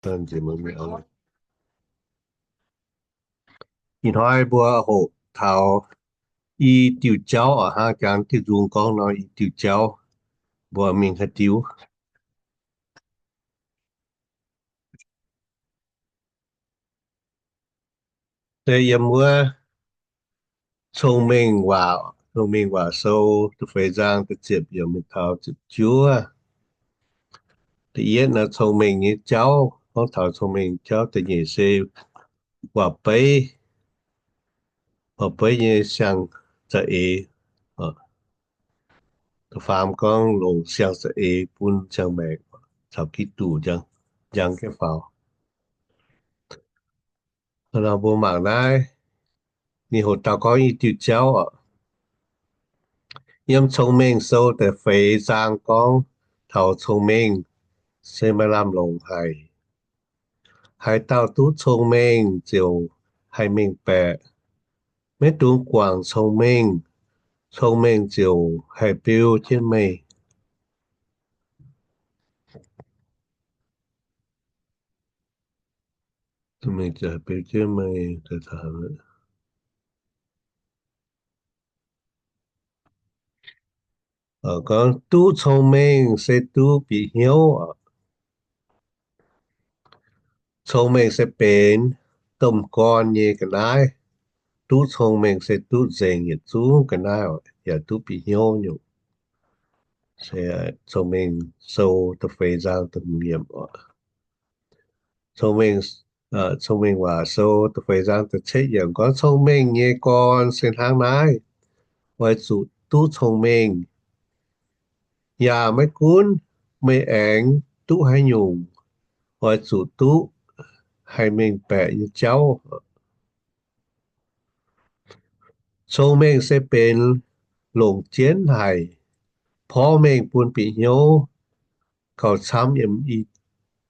Ih hnoi mbuo hoqc taux i diuh jauv oc, hnangv jangx diuh nzung gorngv nor, i diuh jauv mbuo mingh haaix diuh. Deix yiem wuov Cong-Mengh Waac, Cong-Mengh Waac Sou da'feix nzang da'ziepc yiemc mingh taux ziepc juov. Da'yietv naaiv cong-mengh nyei jauv, gorngv taux cong-mengh jauv. Da'nyeic se waac-beiv, waac-beiv nyei siang-za'eix. Da'faam gorngv longc siang-za'eix bun ziangh maengc caux Giduc njang jienv faaux. Mbuo mangc naaiv, ninh hoqc dauh gorngv i diuh jauv oc. Yiem Cong-Mengh Sou da'feix zaang gorngv taux cong-mengh se maaih lamh longc haic. Haaix dauh duqv cong-mengh ziouc haih mengh baeqc. Maiv dungx guangc cong-mengh, cong-mengh ziouc haih beu jienv meih. Gorngv duqv cong-mengh se duqv bieqc hnyouv. Cong-mengh se benx domh gorn nyei ga'naaiv. Duqv cong-mengh se duqv nzengc yietc zungv ga'naaiv, yaac duqv bieqc hnyouv nyungc. Cong-Mengh Sou da'feix nzang da'hmz yiemc oc. Cong-Mengh, Cong-Mengh Waac Sou da'feix nzang da'cietv yiemc gorngv, cong-mengh nyei gorn se hnangv naaiv, oix zuqc duqv cong-mengh. Yaac maiv gunv meih aengx duqv haaix nyungc, oix zuqc duqv haih mengh baeqc nyei jauv. Cong-mengh se benx longc jienv haic, porv mengh bun bieqc hnyouv, gauh camv yiem i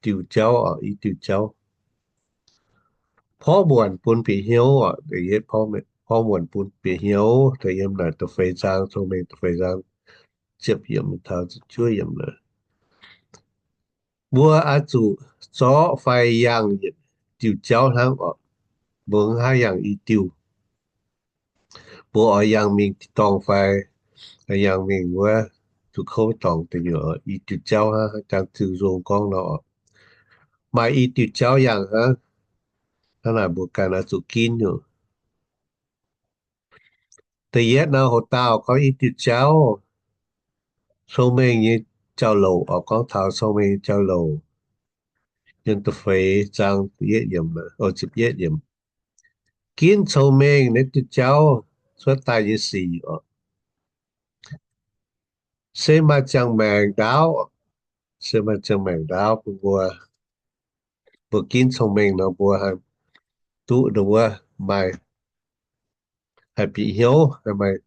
diuh jauv, i diuh jauv. Porv muonc bun bieqc hnyouv, porv muonc bun bieqc hnyouv, yiem naaic da'feix zaang, Cong-Mengh da'feix zaang, ziepc yiemc taux ziepc juov yiemc. Mbuo oix zuqc zorqv fai yangh diuh jauv hnangv oc. Mbuo mv haih yangh i diuh. Mbuo oix yangh mingh tin-dorngh fai yangh mingh wuov zuqc kouv dorngx deic nyuoqc, i diuh jauv hnangv, jangx diuh nzung gorngv nor oc. Maaih i diuh jauv yangh hnangv. Hnangv naaic mbuo ganh oix zuqc ginv nyungc. Da'yietv nor, hoc dauh gorngv i diuh jauv, cong-mengh nyei jauv-louc oc, gorngv taux cong-mengh nyei jauv-louc. Yiem da'feix zaang ziepc yietv yiemc. Ginv cong-mengh naaiv diuh jauv cuotv daaih nyei sic oc, se maaih ziangh maengc ndaauv, se maaih ziangh maengc ndaauv bun mbuo. Mbuo ginv cong-mengh nor mbuo haih duqv ndon wuov, maaih, haih bieqc hnyouv, haih maaih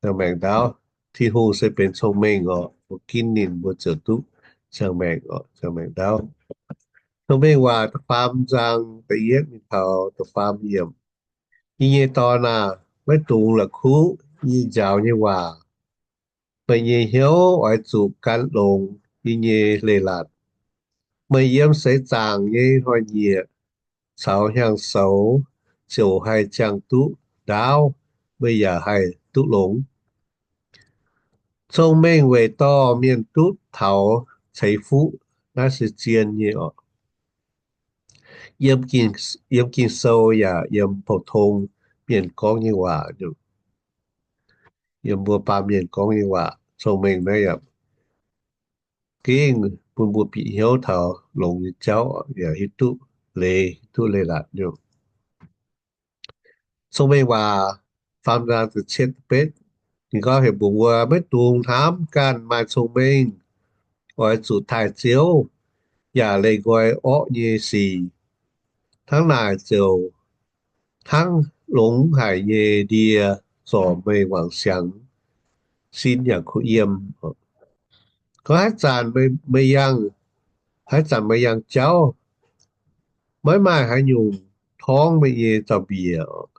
ziangh maengc ndaauv. Tin-Hungh se benx cong-mengh oc. Mbuo ginv ninh mbuo ziouc duqv ziangh maengc oc, ziangh maengc ndaauv. Cong-mengh Waac da'faam zaang da'yietv mingh taux da'faam yiemc. Yie nyei dorn aah, maiv dungx la'kuqv yie njaaux nyei waac. Meih nyei hnyouv oix zuqc gan longx yie nyei leiz-latc. Meih yiem seix zaangc nyei hnoi-nyieqc caux hnyangx-soux ziouc haih ziangh duqv ndaauv, meih yaac haih duqv longx. Cong-mengh weic dorh mienh duqv taux ceix fuqv, naaiv se zien nyei oc. Yiem Ging-Sou yaac yiem pou-tong mienh gorngv nyei waac, yiem mbuo baamh mienh gorngv nyei waac, cong-mengh naaiv yaac gengh bun mbuo bieqc hnyouv taux longx nyei jauv, yaac hiuv duqv leiz, hiuv duqv leiz-latc nyungc. Cong-mengh Waac faam zaang da'cietv da'betv, ninh gorngv heuc mbuox mbuo maiv dungx hnamv ganh maaih cong-mengh, oix zuqc taaih Ziouv, yaac leih nqoi orqv nyei sic. Hnangv naaic ziouc hnangv longx haic nyei ndie zorc meih wangc siangx, sin yaac kuh yiem. Gorngv haaix zanc meih yangh, haaix zanc meih yangh jauv, maiv maaih haaix nyungc torngv meih nyei zaux-mbiec.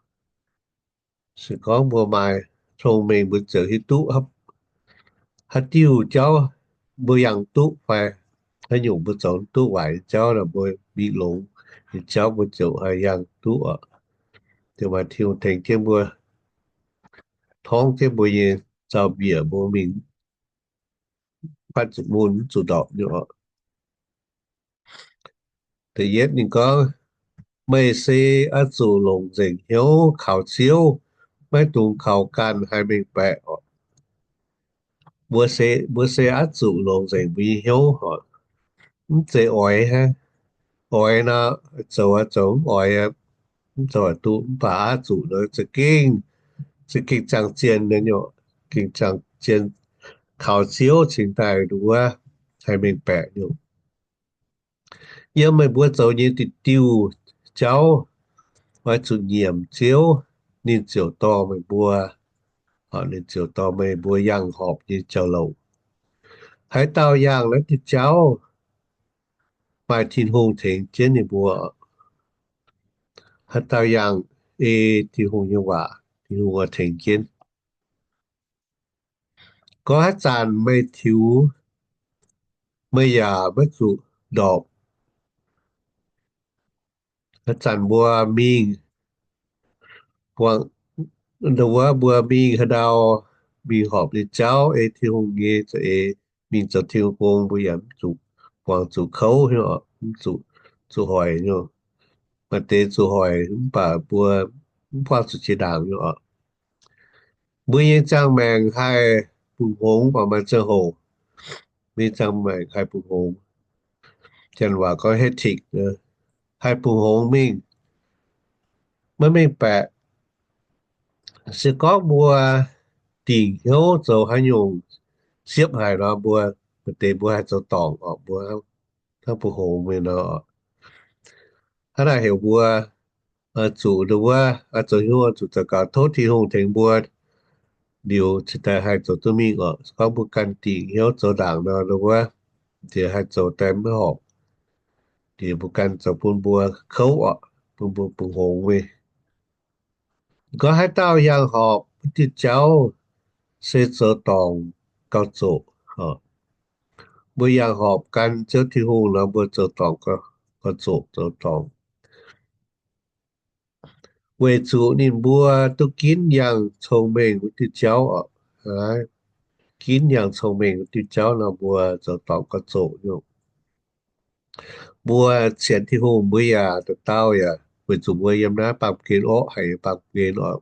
Se gorngv mbuo maaih cong-mengh, mbuo ziouc hiuv duqv haaix diuh jauv mbuo yangh duqv fai haaix nyungc mbuo zoux duqv waaic nyei jauv nor, mbuo mingh longx, ninh jauv mbuo ziouc haih yangh duqv oc. Ziouc maaih Tin-Hungh tengx jienv mbuo, torngv jienv mbuo nyei zaux-mbiec mbuo mingh fatv zuqc mun mv zuqc ndorpc nyei oc. Da'yietv ninh gorngv, meih se oix zuqc longc nzengc hnyouv kaux Ziouv, maiv dungx kaux ganh haih mengh baeqc oc. Mbuo se, mbuo se oix zuqc longc nzengc mbuo nyei hnyouv oc. Mv zeiz oix hnangv. Oix nor, zoux aqv, zoux mv oix aqv, mv zoux duqv. Mv baac oix zuqc nor, za'gengh, za'gengh ziangh zien nyei oc. Gengh ziangh zien kaux Ziouv cingx daaih nduov haih mengh baeqc nyei oc. Yiem meih mbuo zoux nyei diuh diuh jauv, oix zuqc nyiemc Ziouv, ninh ziouc dorh meih mbuo, ninh ziouc dorh meih mbuo yangh horpc nyei jauv-louc. Haaix dauh yangh naaiv diuh jauv, maaih Tin-Hungh tengx jienv ninh mbuo. Haaix dauh yangh ei Tin-Hungh nyei waac, Tin-Hungh oix tengx jienv. Gorngv haaix zanc meih tiux, meih yaac maiv zuqc ndorpc. Haaix zanc mbuo mingh, buangh, ndau wuov mbuo mingh haaix ndau, mingh horpc nyei jauv, ei Tin-Hungh nyei za'eix, mingh zoux Tin-Hungh gong, mbuo yaac mv zuqc, buangh zuqc kouv, mv zuqc, zuqc hoic nyei. Maaih deix zuqc hoic mv baac mbuo mv buangh zuqc jiex ndaangc nyei oc. Mbuo nyei ziangh maengc haih bungx hngongx oc, maaih ziangh hoc mbuo nyei ziangh maengc haih bungx hngongx. Janx waac gorngv hectic, haih bungx hngongx mingh, maiv mengh baeqc. Se gorngv mbuo dingc hnyouv zoux haaix nyungc siepv haic nor, mbuo maaih deix mbuo haih zoux dorngc oc, mbuo hnangv bungx hngongx mingh nor. Hnangv naaic heuc mbuo zuqc ndau wuov zoux hnyouv zuqc daux gaux tov Tin-Hungh tengx mbuo liuz cingx daaih haih zoux duqv mingh oc. Se gorngv mbuo ganh dingc hnyouv zoux ndaangc nor, ndau wuov nziex haih zoux daaih maiv horpc. Nziex mbuo ganh zoux bun mbuo kouv oc, bun mbuo bungx hngongx mingh. Gorngv haaix dauh yangh horpc wuov diuh jauv se zoux dorngc gauh zoqc. Mbuo yangh horpc gan Ziouv Tin-Hungh nor, mbuo zoux dorngc gauh zoqc, zoux dorngc. Weic zuqc ninh mbuo duqv ginv yangh cong-mengh wuov diuh jauv oc. Ginv yangh cong-mengh wuov diuh jauv nor, mbuo zoux dorngc gauh zoqc nyei. Mbuo sienx Tin-Hungh mbuo yaac dauh dauh yaac weic zuqc mbuo yiem naaiv baamh gen orqv haic, baamh gen oc,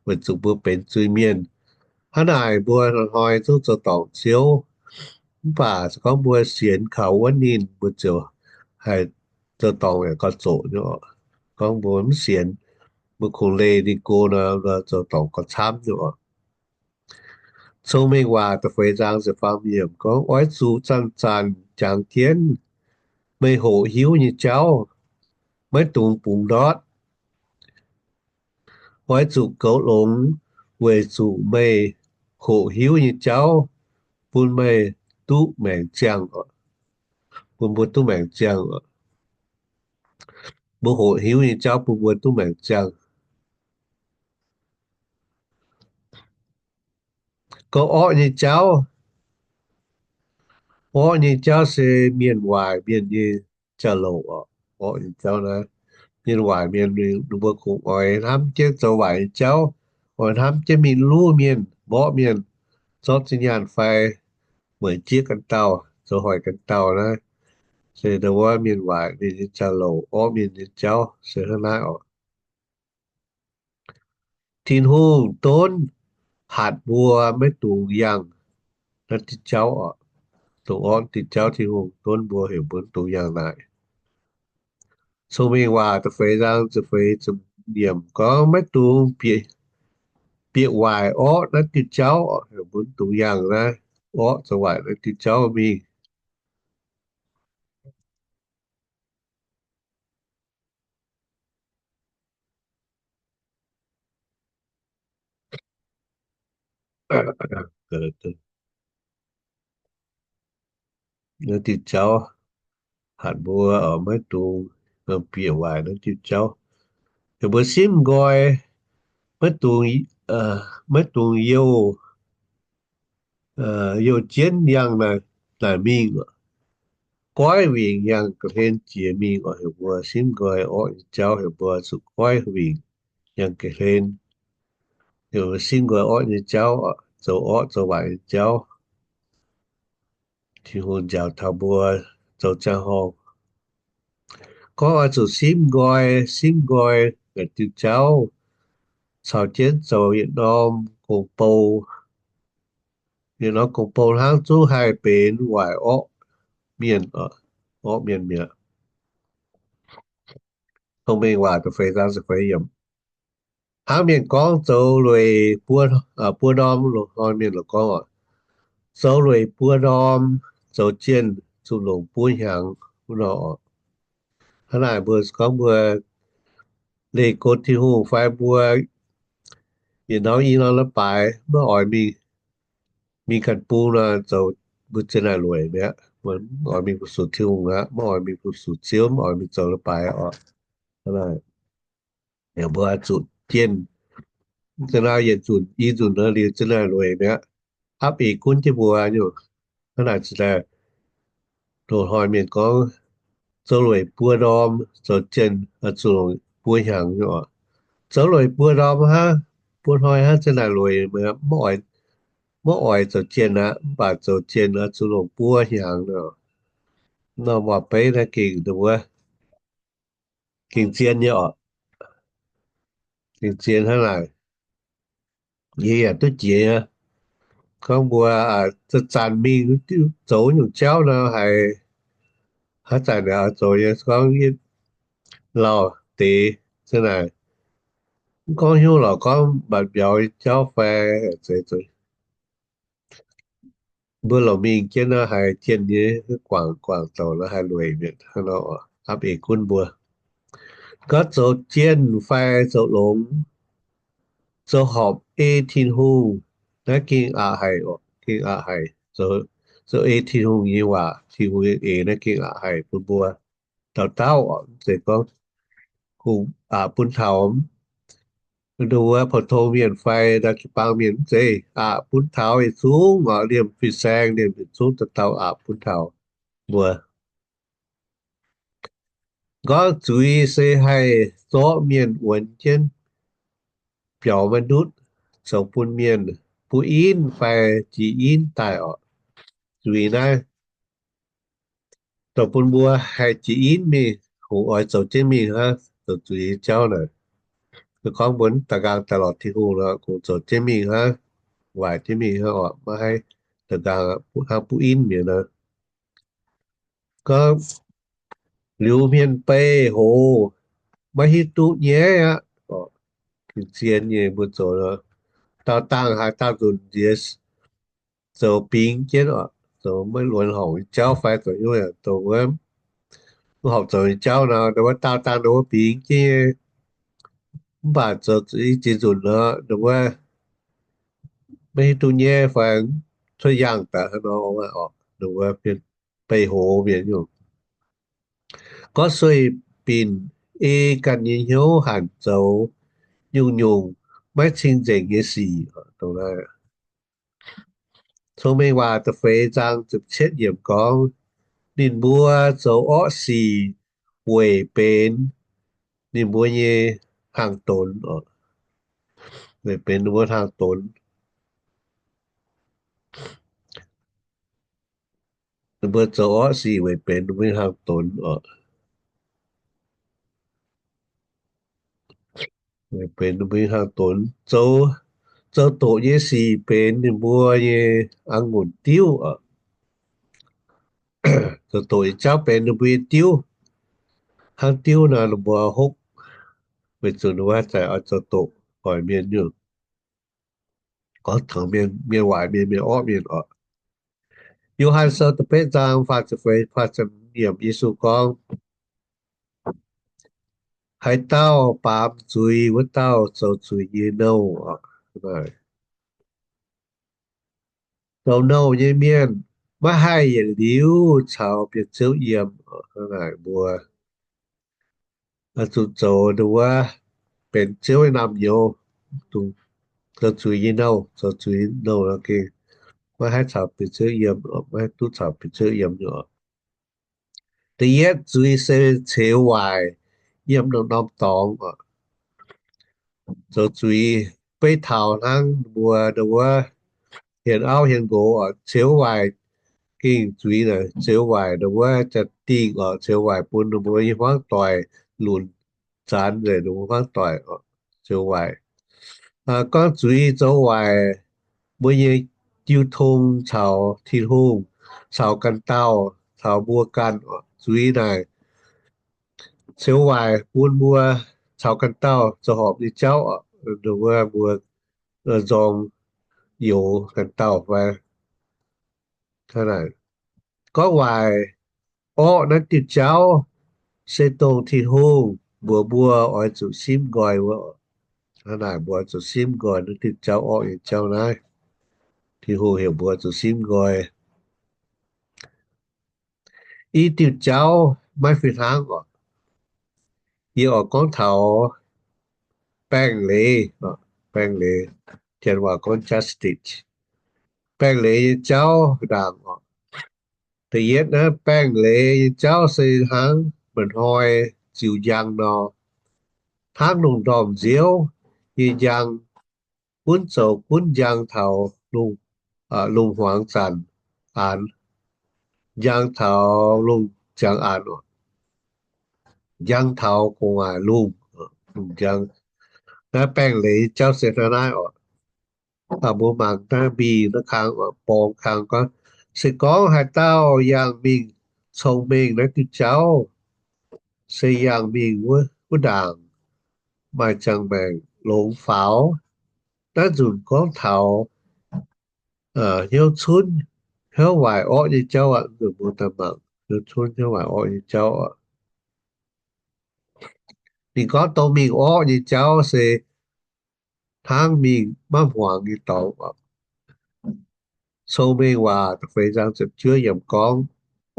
weic zuqc mbuo benx zuiz-mienh. Hnangv naaic mbuo hnoi-hnoi zungv zoux dorngc Ziouv. Mv baac se gorngv mbuo sienx kaux wuonv ninh, mbuo ziouc haih zoux dorngc yaac gauh zoqc nyei oc. Gorngv mbuo mv sienx, mbuo kungx leih ninh go nor, zoux dorngc gauh camv nyei oc. Cong-Mengh Waac da'feix zaang ziepc faam yiemc gorngv, oix zuqc zanc-zanc jangx jienv meih hoqc hiuv nyei jauv, maiv dungx bungx ndortv. Oix zuqc goux longx weic zuqc meih hoqc hiuv nyei jauv bun meih duqv maengc ziangh oc. Bun mbuo duqv maengc ziangh oc. Mbuo hoqc hiuv nyei jauv bun mbuo duqv maengc ziangh. Gorngv orqv nyei jauv, orqv nyei jauv se mienh waaic mienh nyei jauv-louc oc. Orqv nyei jauv naaiv, mienh waaic mienh ninh mbuo kungx oix hnamv jienv zoux waaic nyei jauv, oix hnamv jienv mingh luv mienh, mborqv mienh, zorqv zinh nyaanh fai mueic jieqv ganh dauh, zoux hoic ganh dauh naaiv. Se ndau wuov mienh waaic mienh nyei jauv-louc, orqv mienh nyei jauv se hnangv naaiv oc. Tin-Hungh donv hatc mbuo maiv dungx yangh naaiv diuh jauv oc. Dongh orqv diuh jauv Tin-Hungh donv mbuo heuc mbuo maiv dungx yangh naaic. Cong-Mengh Waac da'feix zaang ziepc feix yiemc gorngv maiv dungx bieqc, bieqc waaic orqv naaiv diuh jauv oc, heuc mbuo maiv dungx yangh naaiv orqv zoux waaic naaiv diuh jauv mingh. Naaiv diuh jauv hatc mbuo oc, maiv dungx bieqc waaic naaiv diuh jauv. Heuc mbuo simv nqoi, maiv dungx, maiv dungx youh, youh jienv yangh naaic mingh oc. goiv wingc yangh ga'hlen jiex mingh oc. Heuc mbuo simv nqoi orqv nyei jauv, heuc mbuo zuqc goiv wingc yangh ga'hlen. Heuc mbuo simv nqoi orqv nyei jauv, zoux orqv zoux waaic nyei jauv. Tin-Hungh njaaux taux mbuo zoux ziangh hoc. Gorngv oix zuqc simv nqoi, simv nqoi naaic diuh jauv caux jienv zoux yietc norm gong-bou. Yietc norm gong-bou hnangv zungv haih benx waaic orqv mienh, orqv mienh mi'aqv. Cong-Mengh Waac da'feix zaang ziepc feix yiemc. Hnangv mienh gorngv zoux lueic buo, buo ndorm, loz-hnoi mienh lorz gorngv oc, zoux lueic buo ndorm zoux jienh zuqc longc buo hnyangx wuov nor oc. Hnangv naaic mbuo gorngv mbuo leih go Tin-Hungh fai mbuo yietc norm i norm leiz-baaix maiv oix mingh, mingh ganh bung nor, zoux mbuo zien naaic lueic mi'aqv. Maiv oix mingh fu-sux Tin-Hungh aqv, maiv oix mingh fu-sux Ziouv, maiv oix mingh zoux leiz-baaix oc. Mbuo zuqc jienh, za'naaiv yietc nzunc i nzunc nor liuz zien naaic lueic mi'aqv. Apv eix gunv jienv mbuo nyungc. Hnangv naaic za'naaic loz-hnoi mienh gorngv zoux lueic buo ndorm zoux jienh zuqc longc buo hnyangx nyungc oc. Zoux lueic buo ndorm hnangv, buo hnoi hnangv zien naaic lueic, maiv oix zoux jienh aqv, mv baac zoux jienh zuqc longc buo hnyangx nor. Norm waac-beiv naaiv gengh wuov, gengh zien nyei oc. Gengh zien hnangv naaic. Yie yaac duqv jiex nyei. Gorngv mbuo zanc-zanc mingh zoux nyungc jauv nor haiz, haaix zanc naaic oix zoux nyei, gorngv lauh deix hnangv naaic. Mv gorngv hnyouv lorqc, gorngv mbatc mbiauz jauv fai zeiz, mbuo longc mingh jienv nor haiz jienh nyei, guangc guangc douc nor haiz lueic mi'aqv hnangv nor, apv eix gunv mbuo. Gorngv zoux jienh fai zoux longx, zoux horpc ei Tin-Hungh, naaiv gengh aqc haic oc, gengh aqc haic. Zoux ei Tin-Hungh nyei waac, Tin-Hungh nyei eix naaiv gengh aqc haic bun mbuo dauh dauh oc. Mv zeiz gorngv kungx aqc bun taux ndau wuov pou-tong mienh fai ndau jiu-baang mienh, mv zeiz, aqc bun taux yietc zungv oc, liemh fin-saeng, liemh yietc zungv dauh dauh aqc bun taux mbuo. Gorngv zuiz se haih zorqv mienh wuonx jienv biaux maiv ndutv, zoux bun mienh buv inv fai jiex inv daaih oc. Zuiz naaiv zoux bun mbuo haih jiex inv mingh, kungx oix zoux jienv mingh hnangv. Zoux zuiz nyei jauv naaic, gorngv mbuo da'nqaang daaih lorz Tin-Hungh nor, kungx zoux jienv mingh hnangv, waaic jienv mingh hnangv oc, maiv haih da'nqaang hnangv buv inv mi'aqv nor. Gorngv liuz hmien beih hoz, maiv hiuv duqv nyaiv aqv. Gengh zien nyei mbuo zoux, daauh dangh haaix dauh nzunc nziex zoux bingx jienv oc, zoux maiv luonx horngc nyei jauv fai zoux hnyouv yaac dongh wuov mv horpc zoux nyei jauv nor, ndau wuov daauh dangh ndau wuov bingx jienv nyei. Mv baac zoux i ziex nzunc nor, ndau wuov maiv hiuv duqv nyaiv fai cuotv yaangh daaih hnangv nor oc, ndau wuov beih hoz mienh nyungc. Gorngv sueih binc ei ganh nyei hnyouv hanc zoux nyungc-nyungc maiv cing-nzengc nyei sic. Cong-Mengh Waac da'feix zaang ziepc cietv yiemc gorngv, ninh mbuo zoux orqv sic weic benx ninh mbuo nyei hnaangx-donx oc. Weic benx ninh mbuo hnaangx-donx. Ninh mbuo zoux orqv sic weic benx ninh mbuo nyei hnaangx-donx oc. Weic benx ninh mbuo nyei hnaangx-donx. Zoux, zoux doqc nyei sic benx ninh mbuo nyei a'ngunc diuv oc. Zoux doqc nyei jauv benx ninh mbuo nyei diuv. Hnangv diuv nor, ninh mbuo hopv weic zuqc ninh mbuo haaix zanc oix zoux doqc hoic mienh nyungc. Gorngv tengx mienh, mienh waaic mienh, mienh orqv mienh oc. Yo^han Sou da'betv zaang faah ziepc feix, faah ziepc yiemc, Yesu gorngv, haaix dauh baamz zuiz wuov dauh zoux zuiz nyei nouh oc. Zoux nouh nyei mienh maiv haih yietc liuz caux Bieqc Ziouv yiem. Hnangv naaic mbuo zuqc zoux ndau wuov benx Ziouv nyei naamh nyouz, zoux zuiz nyei nouh, zoux zuiz nyei nouh nor gengh maiv haih caux Bieqc Ziouv yiem, maiv haih duqv caux Bieqc Ziouv yiem nyei oc. Da'yietv zuiz se ceux waaic yiem norm-norm dorngx oc. Zoux zuiz beiv taux hnangv mbuo ndau wuov hienx auv hienx nqox oc, ceux waaic gengh zuiz naaic, ceux waaic ndau wuov jaa-dingh oc, ceux waaic bun ninh mbuo nyei hmuangv doic lunc zanx nzengc, ninh mbuo hmuangv doic oc, ceux waaic. Gorngv zuiz zoux waaic, mbuo nyei jiu tong caux Tin-Hungh caux ganh dauh, caux mbuo ganh oc. Zuiz naaic ceux waaic bun mbuo caux ganh dauh zoux horpc nyei jauv oc, mbuo, mbuo nzorng youx ganh dauh fai. Gorngv waaic orqv naaiv diuh jauv se dongh Tin-Hungh mbuox mbuo oix zuqc simv nqoi wuov. Hnangv naaic mbuo oix zuqc simv nqoi naaiv diuh jauv orqv nyei jauv naaiv. Tin-Hungh heuc mbuo zuqc simv nqoi. I diuh jauv maiv fih hnangv oc. Yie oix gorngv taux baengh leiz, baengh leiz, Janx waac gorngv justice. Baengh leiz nyei jauv ndaangc oc. Da'yietv naaiv baengh leiz nyei jauv se hnangv mba'hnoi ziux njang nor, hnangv lungh ndorm nziouv nyei njang, gunv zoux gunv njang taux lungh, lungh hmuangx zanc aanx, njang taux lungh ziangx aanx oc, njang taux gu'nguaaic lungh, lungh njang. Naaiv baengh leiz jauv se hnangv naaiv oc. Mbuo mangc naaiv mbic naaiv kang oc, borngz kang gorngv, se gorngv haaix dauh yangh mingh cong-mengh naaiv diuh jauv, se yangh mingh wuov, wuov ndaangc maaih ziangh maengc longx faaux. Naaiv nzunc gorngv taux hnyouv cunv hnyouv waaic orqv nyei jauv aqv. Nzunc mbuo daaih mangc hnyouv cunv hnyouv waaic orqv nyei jauv oc. Ninh gorngv dongh mingh orqv nyei jauv se hnangv mingh maiv hmuangx nyei dorngx oc. Cong-Mengh Waac da'feix zaang ziepc juov yiemc gorngv,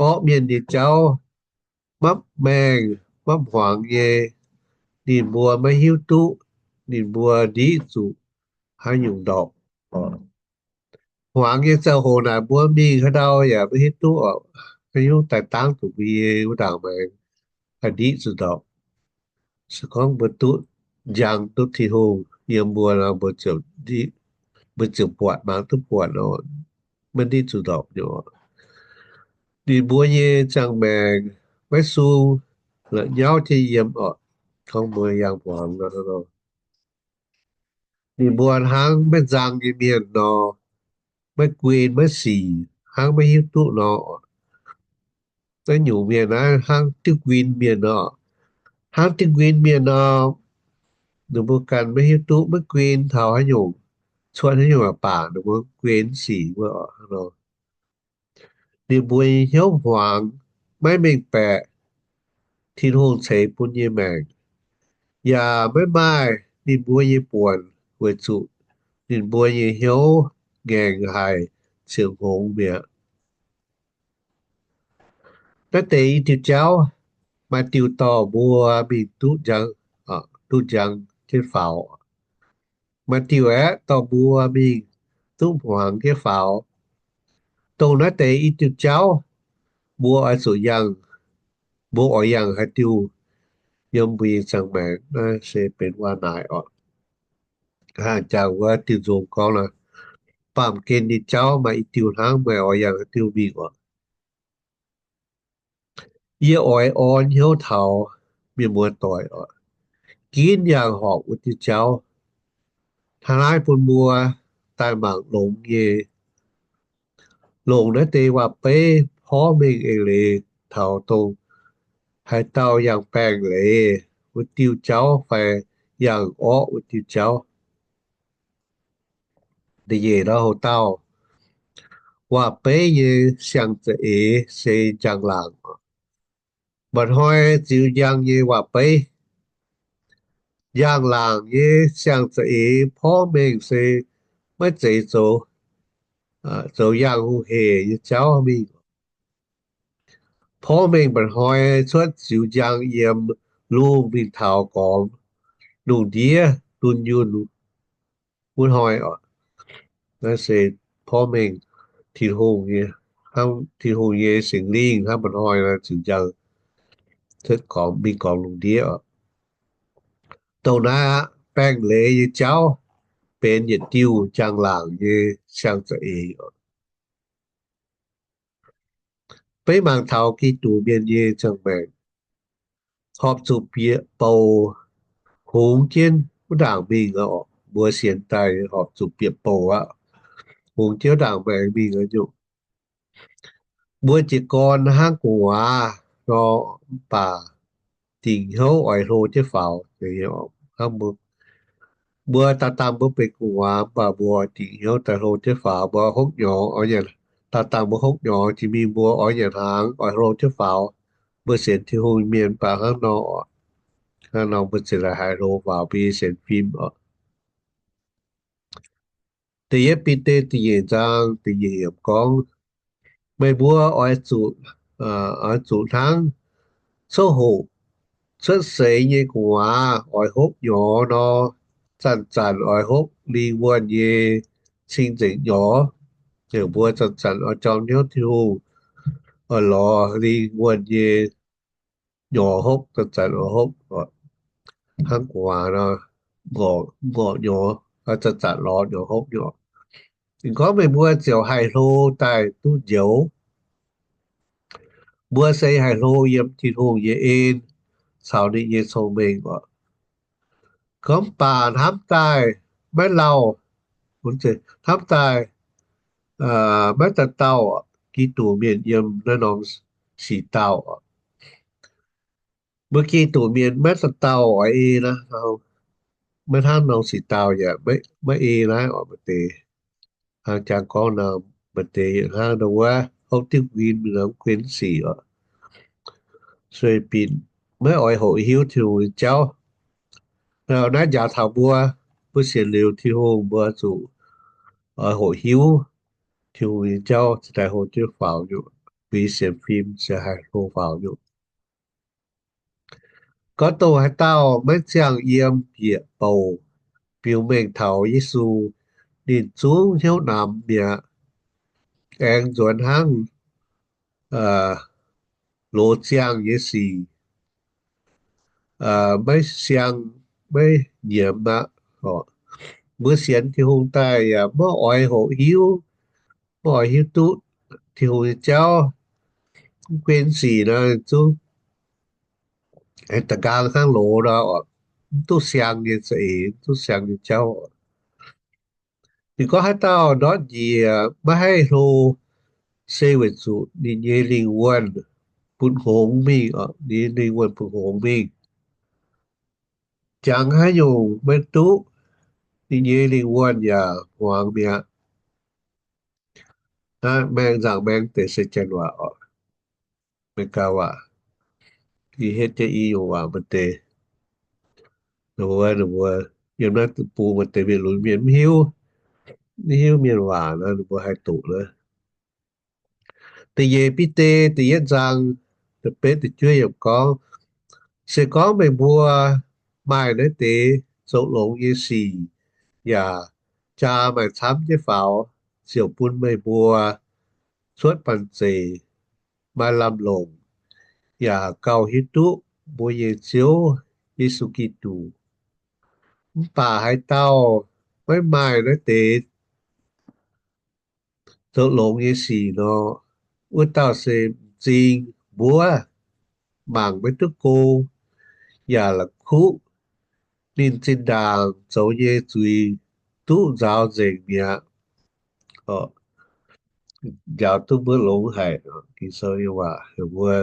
orqv mienh nyei jauv maiv maengh, maiv hmuangx nyei. Ninh mbuo maiv hiuv duqv ninh mbuo ndiqv zuqc haaix nyungc ndorpc. Hmuangx nyei ziangh hoc naaic mbuo mingh haaix ndau yaac maiv hiuv duqv oc, haaix nyungc daaih dangv zuqc mbuo nyei wuov ndaangc maengx, haih ndiqv zuqc ndorpc. Se gorngv mbuo duqv njang duqv Tin-Hungh yiem mbuo nor, mbuo ziouc, mbuo ziouc buatc, mangc duqv buatc nor, maiv ndiqv zuqc ndorpc nyei oc. Ninh mbuo nyei ziangh maengc maiv sung, la'nyauv jienv yiem oc. Gorngv mbuo yangh hmuangx nor, ninh mbuo hnangv maiv nzang nyei mienh nor, maiv guen maiv sic, hnangv maiv hiuv duqv nor. Naaiv nyungc mienh naaiv hnangv diuv nquin mienh nor, hnangv diuv nquin mienh nor, ninh mbuo ganh maiv hiuv duqv maiv guen taux haaix nyungc, cuotv haaix nyungc baac ninh mbuo guen sic wuov oc. Ninh mbuo nyei hnyouv hmuangx, maiv mengh baeqc Tin-Hungh ceix bun nyei maengc, yaac maiv maaih ninh mbuo nyei buonc weic zuqc ninh mbuo nyei hnyouv ngaengc haic, ziouc hngongx mi'aqv. Naaiv deix i diuh jauv, maaih diuh dorh mbuo mingh duqv njang, duqv njang jienv faaux. Maaih diuh aeqv, dorh mbuo mingh duqv hmuangx jienv faaux. Dongh naaiv deix i diuh jauv, mbuo oix zuqc yangh, mbuo oix yangh haaix diuh yiem mbuo nyei ziangh maengc, naaiv se benx waac-naaic oc. Hnangv jangx wuov diuh nzung gorngv nor, baamh gen nyei jauv maaih i diuh hnangv, meih oix yangh haaix diuh mingh oc. Yie oix orn hnyouv taux mienh muoz-doic oc, ginv yangh horpc wuov diuh jauv. Hnangv naaiv bun mbuo daaih mangc longx nyei. Longc naaiv deix waac-beiv porv mengh eix leiz taux dongh haaix dauh yangh baengh leiz wuov diuh jauv fai yangh orqv wuov diuh jauv. Da'nyeic ndau, hoc dauh waac-beiv nyei siang-za'eix se njang-laangc. Mba'hnoi ziux njang nyei waac-beiv. Njang-laangc nyei siang-za'eix porv mengh se maiv zeiz zoux, zoux yangh hungh heic nyei jauv mingh. Porv mengh mba'hnoi cuotv ziux njang yiem lungh mingh taux gormx, lungh ndiev dunh yunh wuov hnoi oc. Naaiv se porv mengh Tin-Hungh nyei, hnangv Tin-Hungh nyei Singx Lingh hnangv mba'hnoi ziux njang Cuotv gormx, mingh gormx lungh ndiev oc. Dongh naaiv aqv, baengh leiz nyei jauv benx yietc diuh njang-laangc nyei siang-za'eix oc. Beiv mangc taux Giduc mienh nyei ziangh maengc, horpc zuqc bieqc bouc hungx jienv wuov ndaangc mingh oc. Mbuo sienx daaih horpc zuqc bieqc bouc aqv, hungx jienv wuov ndaangc maengx mingh oc nyungc. Mbuo jiez gorn hnangv gu'nguaaz nor, mv baac dingc hnyouv oix hlo jienv faaux. Hnangv mbuo, mbuo daaih dangh mbuo benx gu'nguaaz, mv baac mbuo dingc hnyouv daaih hlo jienv faaux. Mbuo hopv nyorx oix nyanc, daaih dangh mbuo hopv nyorx jiex mingh, mbuo oix nyanc hnaangx, oix hlo jienv faaux. Mbuo sienx Tin-Hungh mienh mv baac hnangv nor oc. Hnangv nor mbuo ziouc haih hlo faaux mbuo nyei sienx fim oc. Da'yietv Bide da'nyeic zaang da'nyeic yiemc gorngv, meih mbuo oix zuqc, oix zuqc hnangv coqv hoqc cuotv seix nyei gu'nguaaz oix hopv nyorx nor, zanc-zanc oix hopv lingh wuonh nyei cing-nzengc nyorx. Heuc mbuo zanc-zanc oix jorm hnyouv Tin-Hungh, oix lorz lingh wuonh nyei nyorx hopv, zanc-zanc oix hopv hnangv gu'nguaaz nor, ngorc nyorx, zanc-zanc lorz nyorx hopv nyorx. Ninh gorngv meih mbuo ziouc haih hlo daaih duqv njoux. Mbuo se haih hlo yiem Tin-Hungh nyei en caux ninh nyei cong-mengh oc. Gorngv mv baac hnamv daaih maiv lauh, hnamv daaih maiv dauh dauh Giduc mienh yiem naaiv norm sic dauh. Mbuo Giduc mienh maiv dauh dauh oix ei naaiv, maiv hnangv norm sic dauh yaac maiv ei naaiv oc. Maaih deix hnangv jangx gorngv nor, maaih deix hnangv nor wuov hopv diuv nquin mingh nor mv guen sic oc. Sueih binc maiv oix hoqc hiuv Tin-Hungh nyei jauv. Naaiv njaaux taux mbuo, mbuo sienx liuz Tin-Hungh mbuo zuqc oix hoqc hiuv Tin-Hungh nyei jauv cingx daaih hlo jienv faaux nyungc, mbuo nyei sienx fim cingx haih hlo faaux nyungc. Gorngv dongh haaix dauh maiv ziangh yiem bieqc bouc biux mengh taux Yesu, ninh zungv hnyouv namx mi'aqv. Aengx nzuonx hnangv loz ziangh nyei sic, maiv siang maiv nyiemz aqv. Mbuo sienx Tin-Hungh daaih yaac maiv oix hoqc hiuv, maiv oix hiuv duqv Tin-Hungh nyei jauv. Mv guen sic nor zungv da'nqaang hnangv loz nor, mv duqv siang nyei za'eix, mv duqv siang nyei jauv. Ninh gorngv haaix dauh ndortv njiec maiv haih hlo, se weic zuqc ninh nyei lingh wuonh butv hngongx mingh, ninh nyei lingh wuonh butv hngongx mingh. Jangx haaix nyungc maiv duqv, ninh nyei lingh wuonh yaac hmuangx mi'aqv. Naaiv maengx nzaangc maengx deix se janx waac oc, America waac. Yie hietv jienv i nyungc waac maaih deix. Ninh mbuo, ninh mbuo yiem naaiv deic-bung maaih deix mienh lunx mienh mv hiuv, mv hiuv mienh waac nor, ninh mbuo haih doqc nor. Da'nyeic Bide da'yietv nzaang da'betv da'juov yiemc gorngv, se gorngv meih mbuo maaih naaiv deix zoux longx nyei sic yaac jaa maaih camv jienv faaux, ziouc bun meih mbuo cuotv banh zeic, maaih lamh longc, yaac gauh hiuv duqv mbuo nyei Ziouv Yesu Giduc. Mv baac haaix dauh maiv maaih naaiv deix zoux longx nyei sic nor, wuov dauh se m'zing mbuov, mangc maiv duqv go, yaac la'kuqv. Ninh zinh ndaangc zoux nyei zuiz duqv nzaaux nzengc mi'aqv. Njaaux duqv mbuo longx haic. Ging-Sou nyei waac heuc mbuo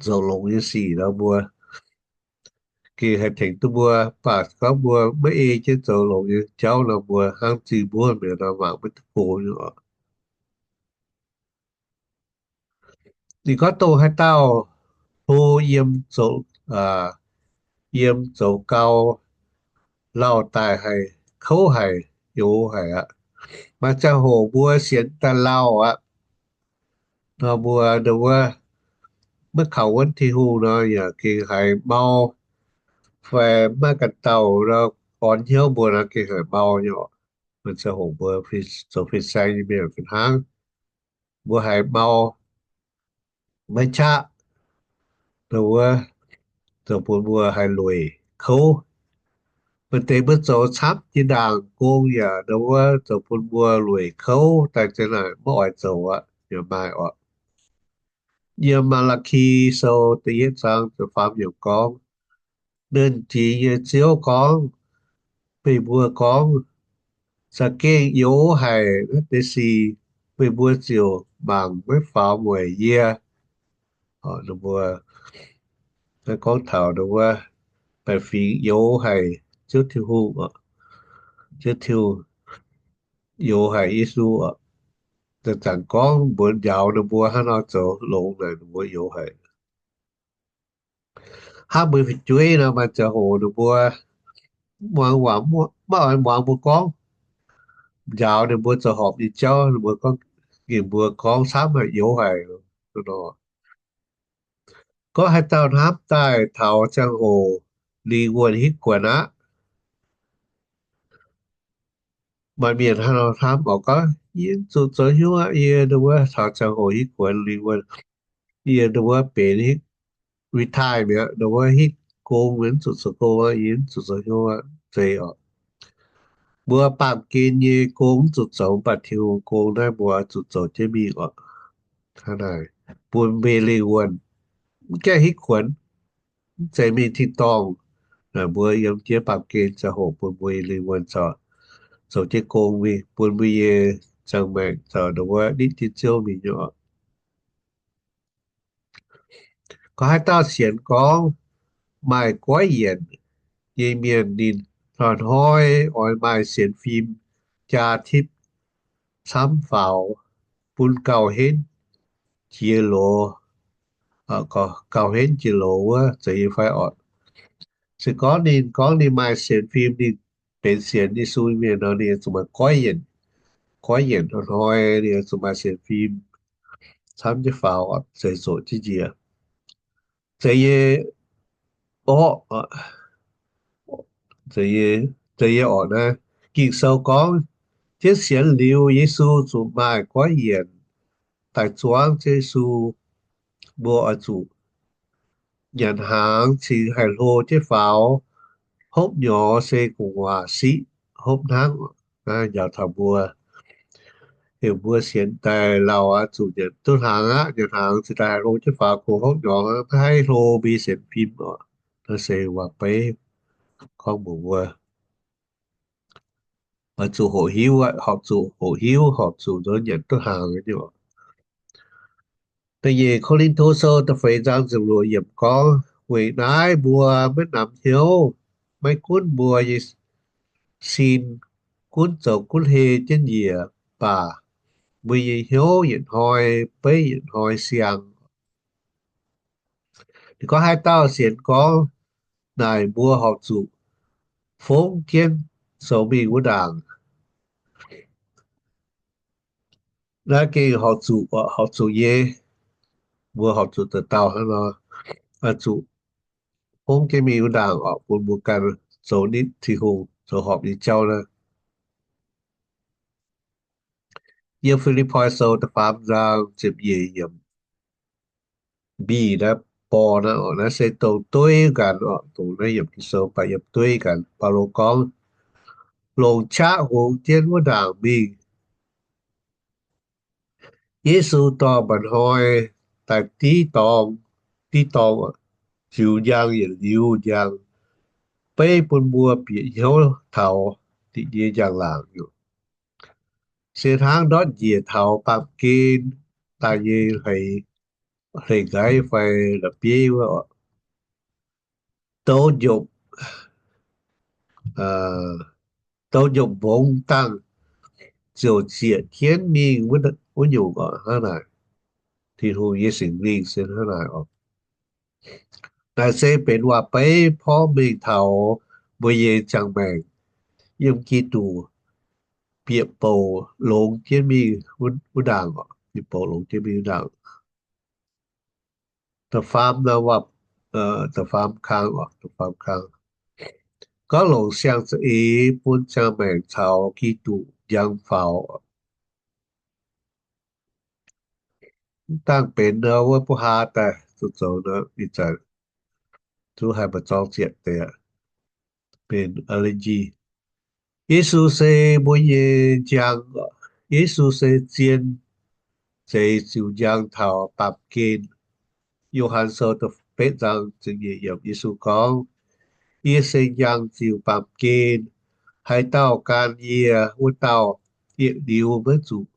zoux longx nyei sic nor, mbuo gengh haih tengx duqv mbuo. Mv baac gorngv mbuo maiv ei jienv zoux longx nyei jauv nor, mbuo hnangv m'zing mbuov mi'aqv nor, mangc maiv duqv go nyei oc. Ninh gorngv dongh haaix dauh hlo yiem zoux, yiem zoux gau, lauh daaih haih kouv haic, youx haic aqv. Maaih ziangh hoc mbuo sienx daaih lauh aqv nor, mbuo wuov maiv kaux wuonv Tin-Hungh nor, yaac gengh haiz mau, fai maiv ganh dauh nor, orn hnyouv mbuo nor gengh haiz mau nyei oc. Maaih ziangh hoc mbuo zoux fin-saeng nyei mienh fih hnangv, mbuo haiz mau, maiv qaqv. Ndau wuov zoux bun mbuo haih lueic kouv. Maaih deix mbuo zoux camv jiex ndaangc gong yaac ndau wuov zoux bun mbuo lueic kouv daaih zinh naaic maiv oix zoux aqv, yaac maaih oc. Yiem Maa^laa^ki Sou da'yietv zaang da'faam yiemc gorngv, Nernh Jiex nyei Ziouv gorngv, meih mbuo gorngv, Za'gengh youx haic naaiv deix sic, meih mbuo ziouc mangc maiv faaux mueic yie. Mbuo gorngv taux ndau wuov baeqc fingx youx haic Ziouv Tin-Hungh, Ziouv Tin-Hungh youx haic Yesu oc. Zanc-zanc gorngv mbuox njaaux ninh mbuo hnangv nor zoux longx naaic ninh mbuo youx haic. Hnangv mbuo fu'jueiv nor maaih ziangh hoc ninh mbuo muangx, maiv oix muangx mbuo gorngv, njaaux ninh mbuo zoux horpc nyei jauv, ninh mbuo gorngv, ninh mbuo gorngv camv haic, youx haic nor. Gorngv haaix dauh hnamv daaih taux ziangh hoc lingh wuonh hitv guonx aqv. Maaih mienh hnangv nor hnamv oc, gorngv, Yie mv zuqc zoux hnyouv aqv. Yie ndau wuov taux ziangh hoc hitv guonx lingh wuonh, yie ndau wuov benx hitv retire mi'aqv, ndau wuov hitv gong, mv zuqc zoux gong aqv, yie mv zuqc zoux hnyouv aqv. Zeiz oc. Mbuo baamh gen nyei gong mv zuqc zoux, mv baac Tin-Hungh gong naaiv mbuo zuqc zoux jienv mingh oc. Hnangv naaic, bun mbuo lingh wuonh mv gaengh hitv guonx, mv zeiz mingh tin-dorngh. Naaic mbuo yiem jienv baamh gen ziangh hoc bun mbuo lingh wuonh zoux, zoux jienv gong mingh, bun mbuo nyei ziangh maengc zoux ndau wuov nitv jienv Ziouv mingh nyei oc. Gorngv haaix dauh sienx gorngv maaih goiv yienc nyei mienh, ninh hnoi-hnoi oix maaih sienx fim jaa tipv camv faaux, bun gauh henv jiex loz, gauh henv jiex loz wuov, zeiz nyei fai oc. Se gorngv ninh gorngv ninh maaih sienx fim, ninh benx sienx Yesu mienh nor, ninh zuqc maaih goiv yienc. Goiv yienc hnoi-hnoi ninh zuqc maaih sienx fim camv jienv faaux, zeiz zoqc jienv njiec. Zeiz nyei orqv, zeiz nyei orqv naaiv. Ging-Sou gorngv, jienv sienx liuz Yesu zuqc maaih goiv yienc daaih zuangv jienv Yesu. Mbuo oix zuqc nyanc hnaangx cingx haih hlo jienv faaux. Hopv nyorx se gu'nguaaz siqv hopv hnangv. Naaiv njaaux taux mbuo, heuc mbuo sienx daaih lauh aqv, zuqc nyanc duqv hnaangx aqv. Nyanc hnaangx cingx daaih haih hlo jienv faaux, kungx hopv nyorx aqv, maiv haih hlo mbuo nyei sienx fim oc. Naaiv se waac-beiv gorngv mbuox mbuo, oix zuqc hoqc hiuv aqv, horpc zuqc hoqc hiuv, horpc zuqc nzuonx nyanc duqv hnaangx nyei oc. Da'nyeic Ko^lin^to Sou da'feix zaang ziepc luoqc yiemc gorngv, weic naaiv mbuo maiv namx hnyouv, maiv gunv mbuo nyei sin gunv zoux gunv hei jienv njiec baac, mbuo nyei hnyouv yietc hnoi beiv yietc hnoi siang. Ninh gorngv haaix dauh sienx gorngv naaic, mbuo horpc zuqc fongv jienv zoux mingh wuov ndaangc. Naaiv gengh horpc zuqc, horpc zuqc nyei. Mbuo horpc zuqc da'dauh hnangv nor, oix zuqc fongv jienv mingh wuov ndaangc oc, bun mbuo ganh zoux nitv Tin-Hungh, zoux horpc nyei jauv naaiv. Yiem Fi^lipv^poi Sou da'faam zaang ziepc nyeic yiemc, mbic naaiv borh naaiv oc, naaiv se dongh dueiv nqanx oc, dongh naaiv yiemc Ging-Sou baac yiem dueiv nqanx. Baulo gorngv, longc qaqv hungx jienv wuov ndaangc mingh. Yesu dorh mba'hnoi daaih div dorng, div dorng, ziux njang yietc liuz njang, beiv bun mbuo bieqc hnyouv taux ninh nyei njang-laangc. Se hnangv ndortv njiec taux baamh gen daaih nyei hleix, hleix nqaiv fai la'bieiv wuov, douz njopc, douz njopc mbongx dangh ziouc zieqc jienv mingh wuov nyungc oc. Hnangv naaic, Tin-Hungh nyei Singx Lingh se hnangv naaic oc. Naaic se benx waac-beiv porv mengh taux mbuo nyei ziangh maengc yiem Giduc bieqc bouc longx jienv mingh wuov ndaangc oc, bieqc bouc longx jienv mingh wuov ndaangc. Da'faam, da'faam kang oc, da'faam kang. Gorngv longc siang za'eix bun ziangh maengc caux Giduc njang faaux. Mv dangh benx wuov buv haa daaih, zuqc zoux nor, ih zanc zungv haih maaih zorng ziepc deix benx a'linji. Yesu se mbuo nyei njang. Yesu se zien zeix ziux njang taux baamh gen. Yo^han Sou da'betv zaang ziepc nyeic yiemc, Yesu gorngv, Yie se njang ziux baamh gen. Haaix dauh gan yie, wuov dauh yietc liuz maiv zuqc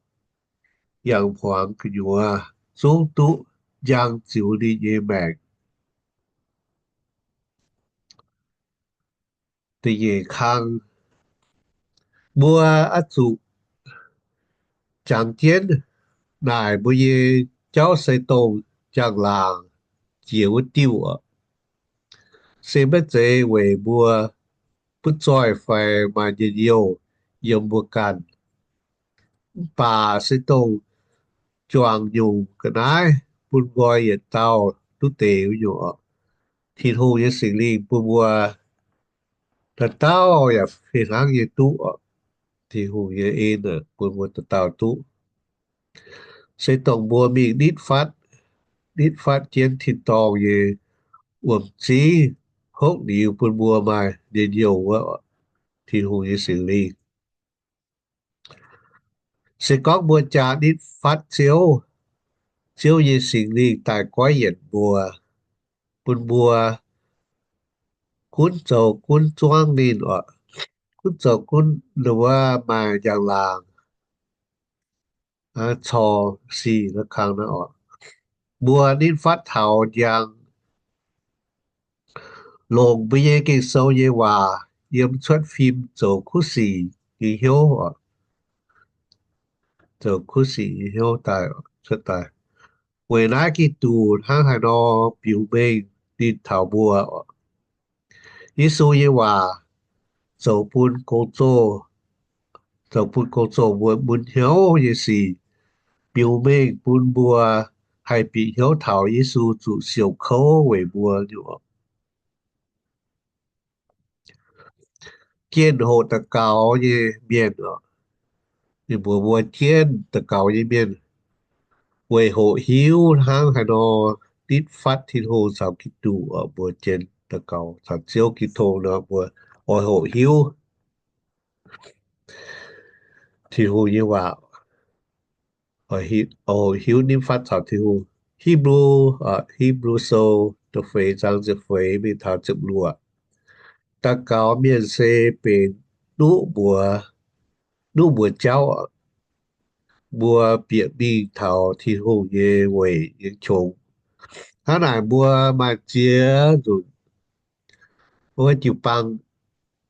yangh hmuangx gu'nyuoz zungv duqv njang ziux ninh nyei maengc. Da'nyeic kang, mbuo oix zuqc jangx jienv naaic mbuo nyei jauv se dongh njang-laangc jiex wuov diuh oc. Se maiv zeiz weic mbuo butv zoih fai maaih njien-youh yiem mbuo ganh. Mv baac se dongh juangc nyungc ga'naaiv bun nqoi yietc dauh duqv deix wuov nyungc oc. Tin-Hungh nyei Singx Lingh bun mbuo dauh dauh yaac fih hnangv nyei duqv oc. Tin-Hungh nyei en bun mbuo dauh dauh duqv. Se dongh mbuo mingh nitv fatv, nitv fatv jienv tin-dorngh nyei wuom-zingv hopv liuz bun mbuo maaih njien-youh wuov, Tin-Hungh nyei Singx Lingh. Se gorngv mbuo jaa nitv fatv Ziouv, Ziouv nyei Singx Lingh daaih goiv yienc mbuo, bun mbuo gunv zoux gunv zuangv ninh oc. Gunv zoux gunv wuov maaih njang-laangc cor sic naaiv kang naaiv oc. Mbuo nitv fatv taux njang, longc mbuo nyei Ging-Sou nyei waac yiem cuotv fim zoux kuv sic nyei hnyouv oc. Zoux kuv sic nyei hnyouv daaih cuotv daaih. Weic naaiv Giduc hnangv haaix nor biux mengh ninh taux mbuo oc. Yesu nyei waac zoux bun gong-zoh, zoux bun gong-zoh mbuo mun hnyouv nyei sic, biux mengh bun mbuo haih bieqc hnyouv taux Yesu zuqc siouc kouv weic mbuo nyei oc. Gengh hoqc daux gaux nyei mienh oc. Ninh mbuox mbuo jienv daux gaux nyei mienh weic hoqc hiuv hnangv haaix nor nitv fatv Tin-Hungh caux Giduc oc. Mbuo jienv daux gaux caux Ziouv Giduc nor, mbuo oix hoqc hiuv Tin-Hungh nyei waac, oix hoqc hiuv nitv fatv caux Tin-Hungh. Hipv^lu, Hipv^lu Sou da'feix zaang ziepc feix mingh taux ziepc luoqc. Daux gaux mienh se benx nuqv mbuox, nuqv mbuox jauv, mbuo bieqc mingh taux Tin-Hungh nyei weic nyei qongx. Hnangv naaic mbuo maaih ziex nzunc wuov jiu-baang,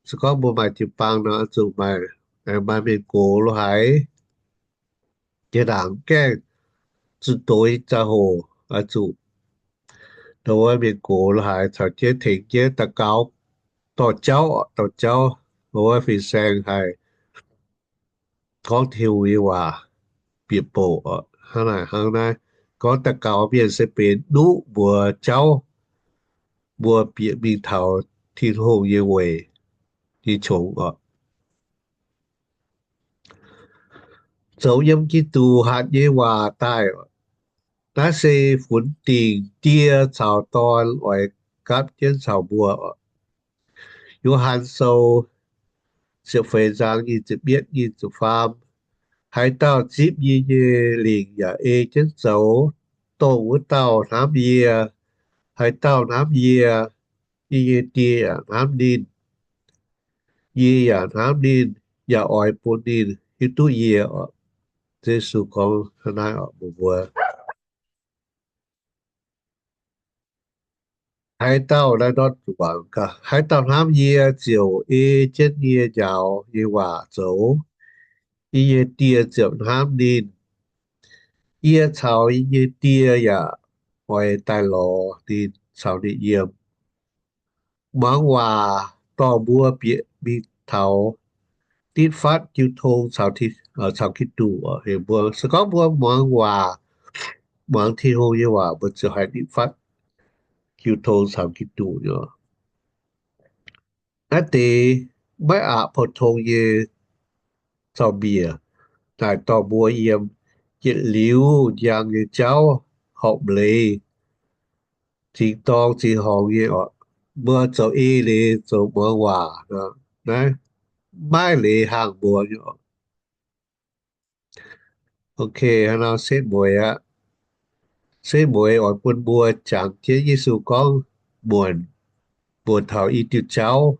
se gorngv mbuo maaih jiu-baang nor, zuqc maaih, maaih mienh gox lo haaix, jiex ndaangc gaengh zuqc doix ziangh hoc, zuqc dongh wuov mienh gox lo haaix caux jienv tengx jienv daux gaux, dorh jauv, dorh jauv, wuov fin-saeng haih gorngv Tin-Hungh nyei waac bieqc bouc. Hnangv naaic hnangv naaiv, gorngv daux gaux mienh se benx nuqv mbuox jauv, mbuo bieqc mingh taux Tin-Hungh nyei weic nyei qongx oc. Zoux yiem Giduc hatc nyei waac daaih. Naaiv se funx dingc Die caux Dorn oix gapv jienv caux mbuo oc. Yo^han Sou ziepc feix nzaang nyic ziepc yietv, nyic ziepc faam. Haaix dauh zipv yie nyei lingc yaac ei jienv zoux, dongh wuov dauh hnamv yie. Haaix dauh hnamv yie, yie nyei Die yaac hnamv ninh. Yie yaac hnamv ninh, yaac oix bun ninh hiuv duqv yie oc. Yesu gorngv naaiv oc, mbuox mbuo, haaix dauh, naaiv ndortv zuqc, haaix dauh hnamv yie ziouc ei jienv yie njaaux nyei waac zoux. Yie nyei Die ziouc hnamv ninh. Yie caux yie nyei Die yaac oix daaih lorz ninh caux ninh yiem. Muangx waac dorh mbuo bieqc mingh taux nitv fatv jiu tong caux Giduc. Heuc mbuo, se gorngv mbuo muangx waac, muangx Tin-Hungh nyei waac, mbuo ziouc haih nitv fatv jiu tong caux Giduc nyei. Naaiv deix maiv aqc pou-tong nyei zaux-mbiec naaic dorh mbuo yiem yietc liuz njang nyei jauv horpc leiz zingx dorng zingx horngz nyei oc. Mbuo zoux eix leiz zoux muangx waac nor, naaiv maiv leiz hangh mbuo nyei oc. Ok, hnangv nor setv mueiz aqv. Setv mueiz oix bun mbuo jangx jienv Yesu gorngv muonc, muonc taux i diuh jauv.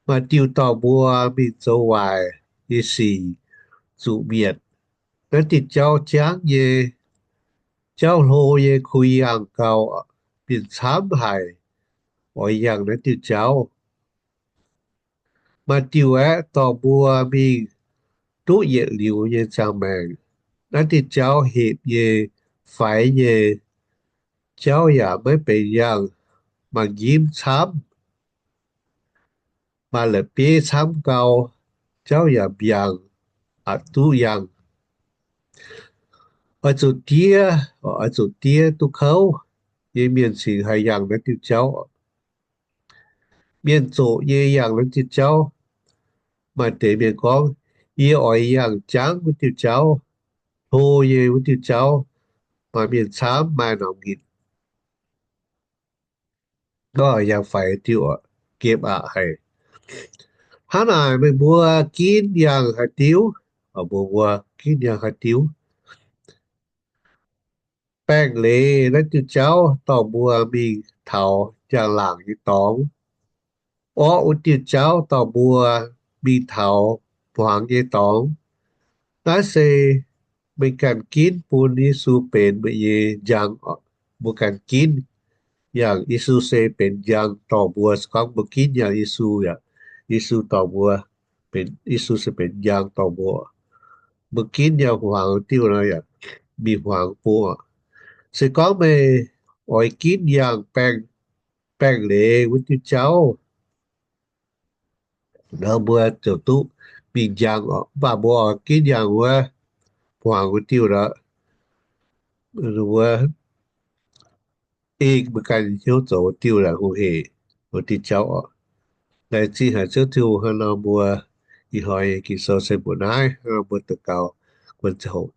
Maaih diuh dorh mbuo mingh zoux waaic nyei sic, zuqc mietc. Naaiv diuh jauv jangv nyei, jauv hlo nyei, kuh yangh gau, mienh camv haic oix yangh naaiv diuh jauv. Maaih diuh aeqv, dorh mbuo mingh duqv yietc liuz nyei ziangh maengc. Naaiv diuh jauv hepc nyei, faix nyei, jauv yaac maiv benx yangh, maaih njimv camv, maaih la'bieiv camv gau, jauv yaac mbiaangc, aqc duqv yangh. Oix zuqc diev, oix zuqc diev duqv kouv nyei mienh cingx haih yangh naaiv diuh jauv. Mienh zoqc nyei yangh naaiv diuh jauv. Maaih deix mienh gorngv, yie oix yangh jangv wuov diuh jauv, hlo nyei wuov diuh jauv. Maaih mienh camv maaih norm nginc gorngv yangh faix diuh, gemh aqc haic. Hnangv naaic meih mbuo ginv yangh haaix diuv? Mbuo, mbuo ginv yangh haaix diuv? Baengh leiz naaiv diuh jauv dorh mbuo mingh taux njang-laangc nyei dorngx. Orqv wuov diuh jauv dorh mbuo mingh taux hmuangx nyei dorngx. Naaiv se meih ganh ginv bun Yesu benx meih nyei njang. Mbuo ganh ginv yangh Yesu se benx njang dorh mbuo. Se gorngv mbuo ginv yangh Yesu yaac, Yesu dorh mbuo, benx, Yesu se benx njang dorh mbuo. Mbuo ginv yangh hmuangx diuh nor yaac mingh hmuangx bung. Se gorngv meih oix ginv yangh baengh, baengh leiz wuov diuh jauv, nor mbuo ziouc duqv mingh njang oc. Mv baac mbuo oix ginv yangh wuov hmuangx wuov diuh nor, wuov ei mbuo ganh hnyouv zoux diuh laaic hungh hec wuov diuh jauv oc. Laengz zingh haic Ziouv Tin-Hungh, hnangv nor mbuo ih hnoi nyei Ging-Sou se mbuoqc naaiv, hnangv nor mbuo daux gaux guon ziangh hoc.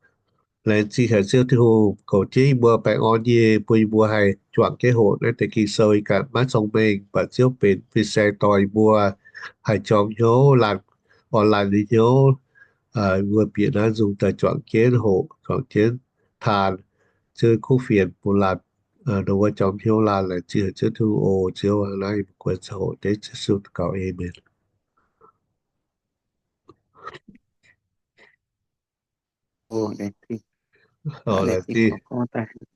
Laengz zingh haic Ziouv Tin-Hungh, goux jienv yie mbuo baengh orn nyei, bun yie mbuo haih juangc jienv hoqc naaiv deix Ging-Sou. Ih gaax maiv cong-mengh, mv baac Ziouv benx fin-saeng dorh yie mbuo haih jorm hnyouv, laanh orn laanh nyei hnyouv. Yie mbuo bieqc naaiv nzung daaih juangc jienv hoqc, juangc jienv taan. Ziouv kuv fienx bun laanh, dongh wuov jorm hnyouv laanh. Laengz zingh haic Ziouv Tin-Hungh oc. Ziouv aac, naaiv yie mbuo guon ziangh hoc dengv Yesu daux gaux, aamen. Laengz zingh.